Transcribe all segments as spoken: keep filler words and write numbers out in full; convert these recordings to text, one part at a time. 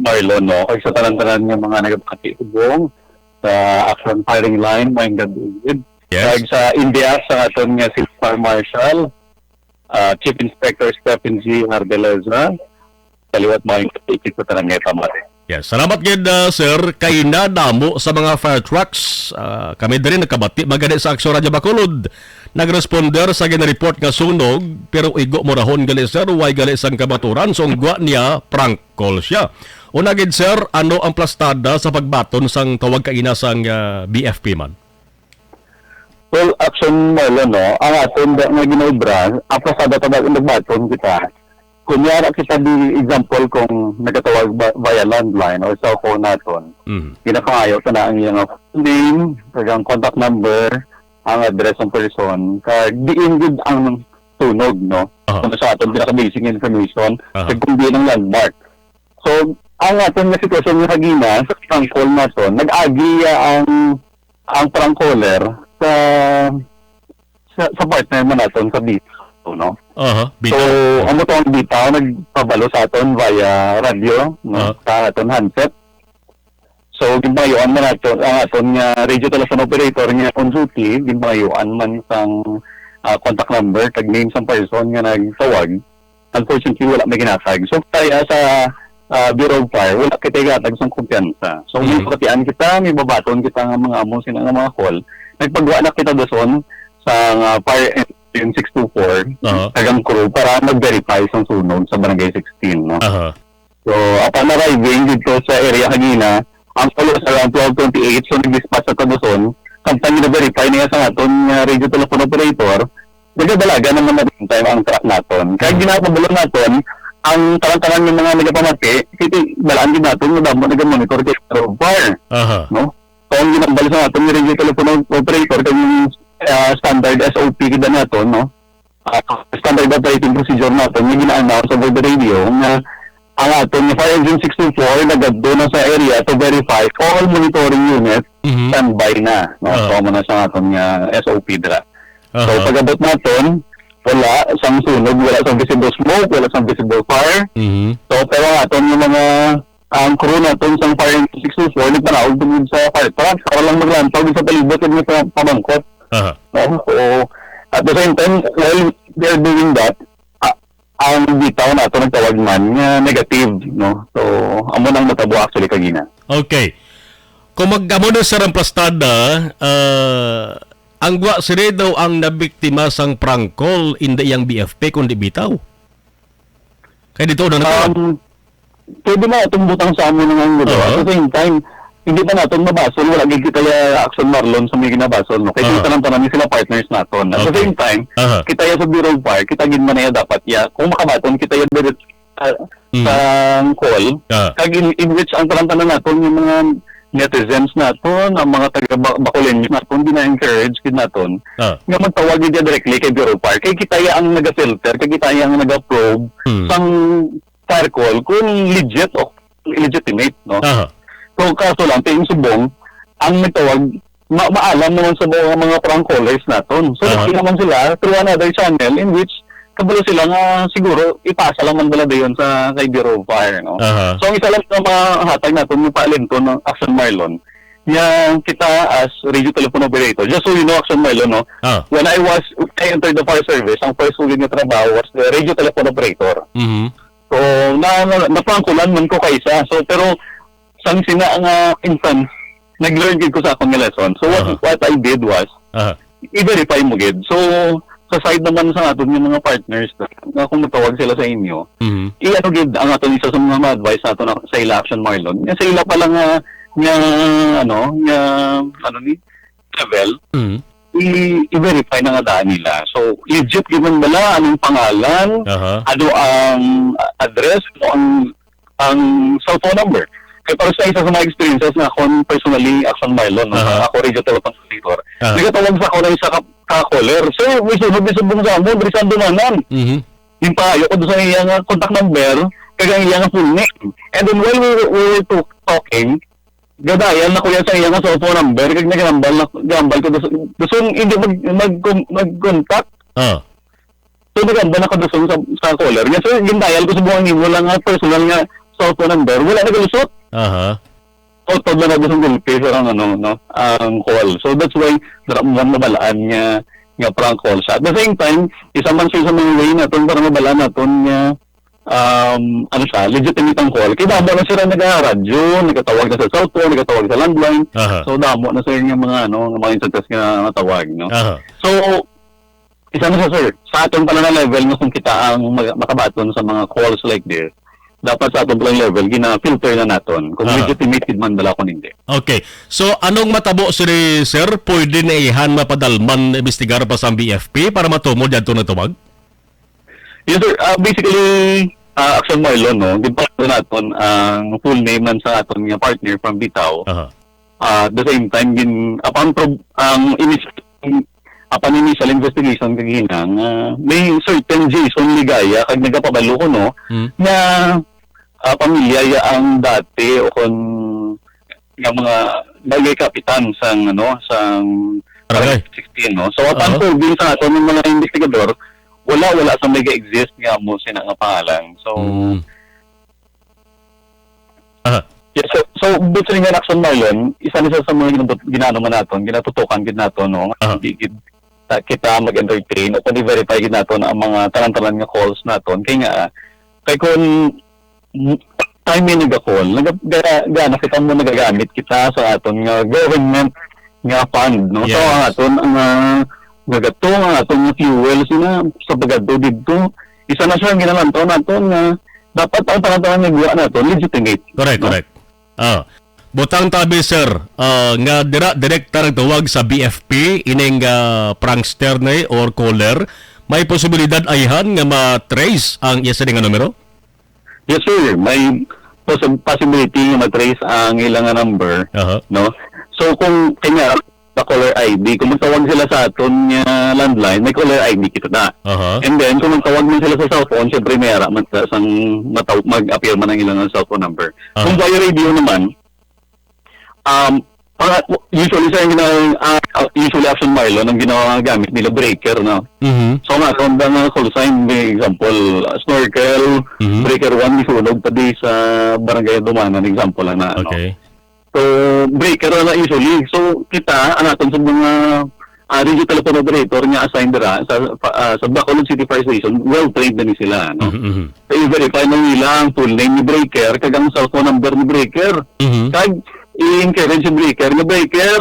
Marlon, no? Kag sa tanan-tanan nga mga nagabati subong sa Action Firing Line, maayong gab-i gid. Yes. Kag sa India, sa aton nga si Fire Marshal, ah, Chief Inspector Stephen G. Arbeleza, kaliwat, maayong gab-i sa tanan nga pamati. Yes, salamat gid, ah, sir. Kay nadamo sa mga fire trucks, ah, kami diri nagkabati man gani sa Aksyon Radyo Bacolod. Nagresponder sa ginareport nga sunog, pero igo mo rahon gali, sir, way gali sang kamaturan, so ang gwa niya, prank call siya. Una gid, sir, ano ang plastada sa pagbaton sang tawag kaina sang, ah, B F P man? Well, Action Marlon, no? Ang aton da, nga ginaobra, ang plastada ta ba, nagbaton kita. Kunyara kita di example kung nagatawag ba, via landline o cellphone naton. Mhm. Ginapangayo ta na ang iyang name, kag ang contact number, ang address ng person, kag diin gid ang sunog, no? Aha. Kung sa aton pinaka-basic information, aha, kag kung diin ang landmark. So, ang aton nga sitwasyon nga kagina, sa prank call naton, nag-agi ang, ang prank caller sa, sa, sa partner man naton sa bitaw, no? Aha, so, bitaw. Amo to ang bitaw, nagpabalo sa aton via radio, no? Aha. Sa aton handset. So, ginpangayuan man nato ang aton nga radio telephone operator nga on duty, ginpangayuan man sang, ah, contact number kag name sang person nga nagtawag. Unfortunately, wala may ginhatag. So, kaya sa, ah, Bureau of Fire, wala kita gatag sang kumpiyansa. So, may, mhm, pakatian kita, may babaton kita nga mga amo sina nga mga call. Nagpagwa na kita dason sa, ah, Fire Engine six two four, aha, kag ang crew para mag-verify sang sunog sa Barangay sixteen, no? Aha. So, upon arriving dito sa area kagina, ang call was around twelve twenty-eight, so nag-dispatch sa Tubuson, samtang gina-verify niya sa aton nga radio telephone operator, nagadalagan naman na rin time ang truck naton. Kaya, hmm, ginapabalo naton, ang tanan-tanan nga mga nagapamati, kiti, balaan gid naton, nga damo nagamonitor kay Fire. Aha. No? So, ang ginambal sa aton nga radio telephone operator, kay yung, ah, standard S O P kita naton, no? Ah, standard operating procedure naton nga gina-announce over the radio nga ang aton nga Fire Engine six two four nagadto na sa area to verify all monitoring units, mhm, standby na, no? Ah. So, amo na sa aton nga S O P dira. So, aha, pag-abot naton, wala sang sunog, wala sang visible smoke, wala sang visible fire. Mhm. So, pero ang aton nga mga ang crew naton sang Fire six two four nagpanaog tungod sa fire truck para lang maglantaw sa palibot ug sa pabangkot. Aha. No? So, at the same time, while they're doing that, ah, ang bitaw nato nagtawag man nga negative, no? So, amo nang natabo actually kagina. Okay. Kung mag-, amo na, sir, ang plastada, ah, ang gwa sini daw ang nabiktima sang prank call, hindi yang B F P, kundi bitaw. Kay dito na nato. Um, pwede na itong butang sa amo ng anggulo. Aha. At the same time, hindi pa naton mabasol, wala gid kita ya Action Marlon sa may ginabasol, no? Kay aha, kita lang tanan sila partners naton. At the okay, same time, aha, kita ya sa Bureau of Fire, kita gid man ya dapat ya. Kung makabaton kita ya dire-, sa, mm, sa call, ah, kag in, in which ang tanan-tanan naton yung mga netizens naton, ang mga taga Ba-, Bacolodong naton, gina-encourage gid naton, ah, nga magtawag gid ya directly kay Bureau of Fire. Kay kita ya ang naga-filter, kay kita ya ang naga-probe, mm, sang fire call kung legit o illegitimate, no? Aha. So, kaso lang, tiing subong, ang nagtawag, ma-, maalam naman sa mga, mga prank callers naton. So, aha, nagtawag naman sila through another channel in which kabalo sila nga siguro ipasa lang man bala dayon sa kay Bureau of Fire, no? Aha. So, ang isa lang sa mga hatag naton nga paalinton ng Action Marlon, nga kita as radio telephone operator, just so you know, Action Marlon, no? Ah. When I was, I entered the fire service, ang first ko gid nga trabaho was the radio telephone operator. Mhm. So, na, na, napangkulan man ko kaisa. So, pero sang sina nga instance, nag-learn gid ko sa akong nga lesson. So, what, aha, what I did was, aha, i-verify mo gid. So, sa side naman sa aton nga mga partners, nga kung matawag sila sa inyo, mhm, i-ano gid ang aton isa sa mga ma-advise nato na sa ila, Action Marlon. Nga sa ila pa lang nga, nga, ano, nga, ano ni, level, mm, i-, i-verify na nga daan nila. So, legit gid man bala, anong pangalan, aha, ano ang address, ano ang, ang cellphone number. Kaya para sa isa sa mga experiences nga akon personally, Action Marlon, no, aha, ako radio telephone operator, aha, nagatawag sa ako na isa ka, ka caller. So, may sunod, may subong sa amo, diri sa Andumanan. Mhm. Yung pa, ayoko doon sa iya nga contact number, kag ang iya nga full name. And then while we, we were to-, talking, gadial na ko yan sa iya nga cellphone number, kag naghambal na, gambal ko, gusto, gusto hindi mag, mag, mag-contact. Ah. So, naghambal na ko gusto sa, sa caller. Nga, so, gindial ko sa buong imo lang nga personal nga cellphone number, wala nagalusot. Aha. Auto na nag-isang gulpi sa ang, ano, no, ang call. So, that's why dara man mabalaan nga, nga prank call siya. At the same time, isa man siya sa mga way naton para mabalaan naton nga, um, ano siya, legitimate ang call. Kay damo na sila nagaradyo, nagatawag na sa cellphone, nagatawag sa landline. Aha. So, damo na sila nga mga, ano, nga mga instances nga natawag, no? Aha. So, isa na siya, sir. Sa aton pala na level nga kung kita ang mag-, makabaton sa mga calls like this, dapat sa aton pala level, gina-filter na naton kung Ah. legitimate man bala kung hindi. Okay. So, anong matabo sini, sir? Pwede na ihan mapadalman imbestigar pa sa B F P para matumo dyan itong nagtawag? Yes, sir. Ah, basically, ah, Action Marlon, no? Gipakita naton ang full name man sa aton nga partner from Bitaw. Aha. Ah, at the same time, gin-, upon prob-, ang inis-, upon initial investigation kagina nga may certain Jason Ligaya kag nagapabalo ko, no, Hmm. nga, ah, pamilya ya ang dati o kon nga mga barangay kapitan sang, ano, sang Barangay. Barangay sixteen, no? So, upon Oo. probing sa aton ng mga investigador, wala, wala sa may exist nga mo sina nga pangalan. So, Hmm. Aha. Yes, so, so, based sa nga Action Marlon, isa ni sa, sa mga ginabut-, ginaano man naton, ginatutukan gid naton, no? Aha. Hindi gid ta-, kita mag-entertain o kung i-verify gid naton ang mga tanan-tanan nga calls naton. Kay nga, kay kung m-, time may nag-call, naga-, ga-, ga-, nakita mo nagagamit kita sa aton nga government nga fund, no? So, Yes. ang aton, ang, ah, nagato, ang aton nga fuel, sina, sa pagado dito, isa na siya ang ginalantaw naton nga dapat ang tanan-tanan nga guwa naton legitimate, Correct, no? Correct. Ah, butang tabi, sir, ah, nga dira direkta nagtawag sa B F P, ining, ah, prankster ni or caller, may posibilidad ayhan nga ma-trace ang iya sini nga numero? Yes, sir. May possi-, possibility nga ma-trace ang ilang nga number, Aha. no? So, kung kanya, sa caller I D, kung magtawag sila sa aton nga landline, may caller I D kita na. Aha. And then, kung magtawag man sila sa cellphone, syempre may ara man sa sang mataw-, mag-appear man ang ilang cellphone number. Aha. Kung via radio naman, um, para, usually sa gina-, ah, usually Action Marlon, ang ginagamit nila breaker, no? Mhm. So, nga, kung ang call sign, may example, uh, Snorkel, Mhm. Breaker one, misunog pa di sa Barangay Dumanan, example lang na, ano. Okay. So, breaker na usually. So, kita, ang aton sa mga, ah, radio telephone operator nga assigned dira sa, pa-, ah, sa Bacolod City Fire Station, well trained na ni sila, no? Mhm, mhm. So, i-verify na nila ang full name ni breaker, kag ang cellphone number ni breaker. Mhm. Kag i-encourage si breaker nga, "Breaker,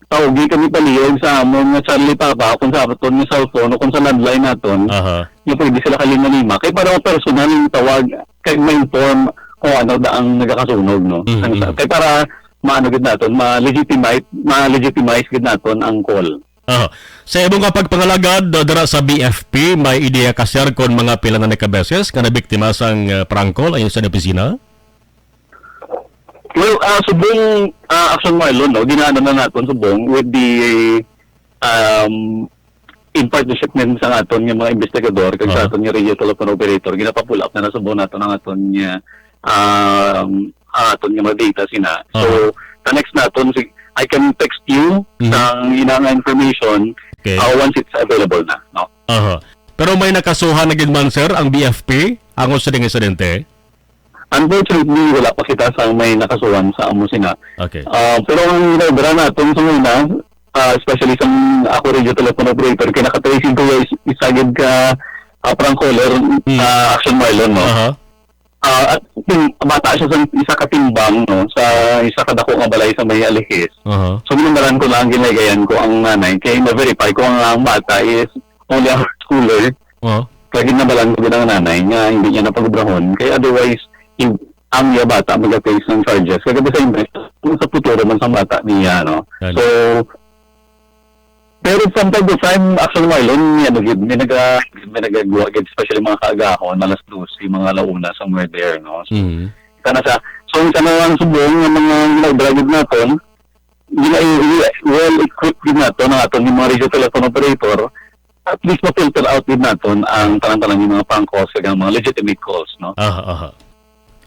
tawgi kami palihog sa amon nga Charlie Papa, kung sa aton nga cellphone o kung sa landline naton, Aha. nga pwede sila kalima-lima." Kay para personal yung tawag, kay ma-inform kung ano da ang nagakasunog, no? Mhm, Ang sa-, mhm. kay para maano gid naton, ma-legitimize, ma-legitimize gid naton ang call. Aha. Sa imong nga pagpangalagad, uh, dira sa B F P, may ideya ka, sir, kon mga pila na ni ka beses nga nabiktima sang, uh, prank call ayon sa opisina? Well, ah, subong, ah, Action Marlon, no, ginaano na naton subong with the, um, in partnership man sa aton nga mga investigador kag sa Ah. aton nga radio telephone operator, ginapapull up na na subong naton ang aton nga, um, ang aton nga mga data sina. So, Ah. the next naton, si-, I can text you Mhm. sang ina nga information, Okay. ah, once it's available na, no? Aha. Pero may nakasuhan na gid man, sir, ang B F P angon sa ding insidente? Unfortunately, wala pa kita sa may nakasuhan sa amo sina. Okay. Ah, pero ang ginobra naton sa una, ah, especially sa ako radio telephone operator, kay nakatracing ko is, isa gid ka, ah, prank caller, Mm. ah, Action Marlon, no? Aha. Ah, at tim-, bata siya sa isa ka timbang, no, sa isa ka dako nga balay sa may Alihis. Aha. So, ginambaran ko lang, ginaygayan ko ang nanay, kay ma-verify ko ang, ang bata is only a high schooler. Aha. Kaya ginabalan ko gid ang nanay nga hindi niya napagubrahon. Kaya otherwise, in, ang iya bata mag-face ng charges. Kaya sa same time, kung sa futuro man sa bata niya, no? Ano? So, pero from time to time, Action Marlon, may ano gid, may naga-, may nagagawa gid, especially mga kaagahon, alas dose, mga ala una, somewhere there, no? So, Mhm. kana sa, so, isa na lang subong nga mga ginagawa gid naton, gina-, well equipped gid naton ang aton nga mga radio telephone operator, at least ma-filter out gid naton ang tanan-tanan nga mga prank calls kag ang mga legitimate calls, no? Aha, aha.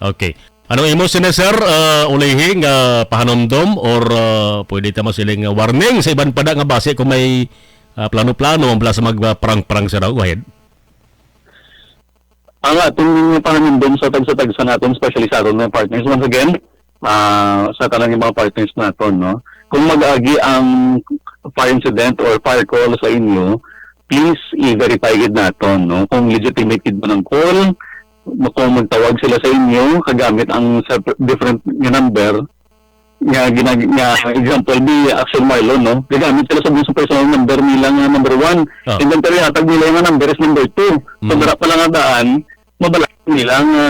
Okay. Anong imo sini, sir? Ah, ulihi nga pahanumdom or, ah, pwede ta masiling nga warning sa iban pa da nga basi kung may, ah, plano-plano ang bala sa mag-, ah, prank-prank, sir? Go ahead. Ang aton nga panganumbon sa tagsa-tagsa naton, especially sa aton mga partners, once again, ah, sa tanan nga mga partners naton, no? Kung mag-agi ang fire incident or fire call sa inyo, please i-verify gid naton, no? Kung legitimate gid man ang call, kung magtawag sila sa inyo, kagamit ang separ-, different nga number, nga ginag-, nga example, di Action Marlon, no? Gagamit sila sa mismo personal number nila nga number one. Ah. And then, pero ihatag nila nga number is number two. So, Mm. dara pa lang nga daan, mabalaod nila nga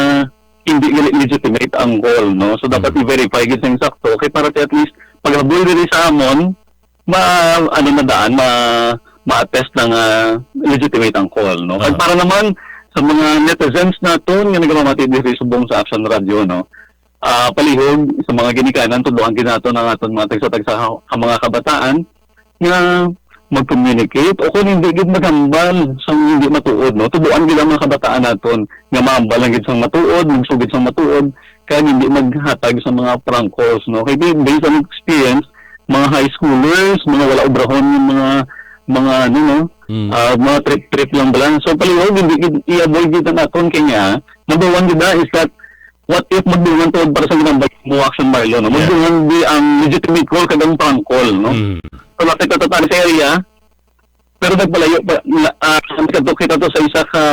hindi gali-, legitimate ang call, no? So, dapat Mm. i-verify gid sa insakto. Kay para ti at least, paghabol diri sa amon, ma-, ano na daan, ma-, ma-attest na nga legitimate ang call, no? Kag Ah. para naman sa mga netizens naton nga nagamamati diri subong sa Action Radio, no? Ah, palihog sa mga ginikanan, tudloan gid naton ang aton mga tagsa-tagsa ka, ka mga kabataan nga mag-communicate o kung hindi gid maghambal sa hindi matuod, no? Tudloan gid ang mga kabataan naton nga mahambal lang gid sang matuod, magsugid sang matuod, kag hindi maghatag sa mga prank calls, no? Kay ba-, based on experience, mga high schoolers, mga wala obrahon nga mga, mga ano, no? Mm. Ah, mga trip-trip lang bala. So, palihog, hindi gid, i-avoid gid naton kay nga, number one gid na is that, what if magdungan tuod para sa ginambag mo, Action Marlon, no? Yeah. Magdungan di ang legitimate call kag ang prank call, no? Mm. So, lapit na ta sa area, pero nagpalayo pa, na, ah, nagkadto kita to sa isa ka,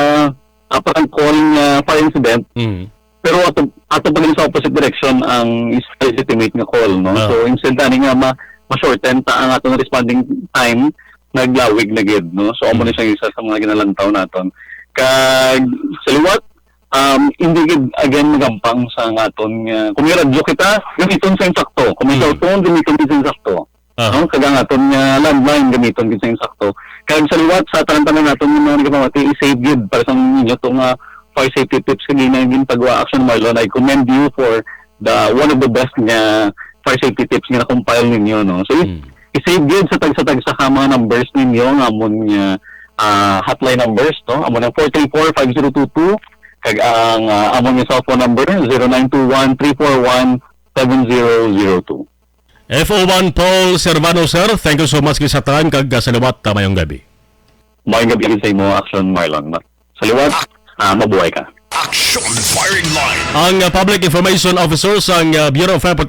ah, prank call nga fire incident. Mm. Pero ato, ato pa gid sa opposite direction ang isa ka legitimate nga call, no? Ah. So, instead ani nga ma-, ma-shorten ta ang atong responding time, naglawig na gid, no? So, amo ni Mm. siya isa sa mga ginalantaw naton. Kag sa liwat, um, hindi gid, again, magampang sa aton nga, kung may radyo kita, gamiton sa insakto. Kung may Mm. cellphone, gamiton gid sa insakto. Ah. No? Kag ang aton nga landline, gamiton gid sa insakto. Kag sa liwat, sa tanan-tanan naton nga mga nagapamati, i-save gid para sa inyo to nga fire safety tips kag ina gin pagwa Action Marlon. I commend you for the, one of the best nga fire safety tips nga na-compile ninyo, no? So, i-, Mm. i-save gid sa tagsa-tagsa ka mga numbers ninyo nga amon nga, ah, hotline numbers, no? Amo nang four three four, five zero two two, kag ang, ah, amon nga cellphone number, zero nine two one, three four one, seven zero zero two. F O one Paul Servano, sir, thank you so much sa time kag, ah, sa liwat, ah, mayong gabi. Mayong gabi sa imo, Action Marlon. Ma-, sa liwat, ah, mabuhay ka. Action Firing Line. Ang, ah, Public Information Officer sang, ah, Bureau of Fire Protection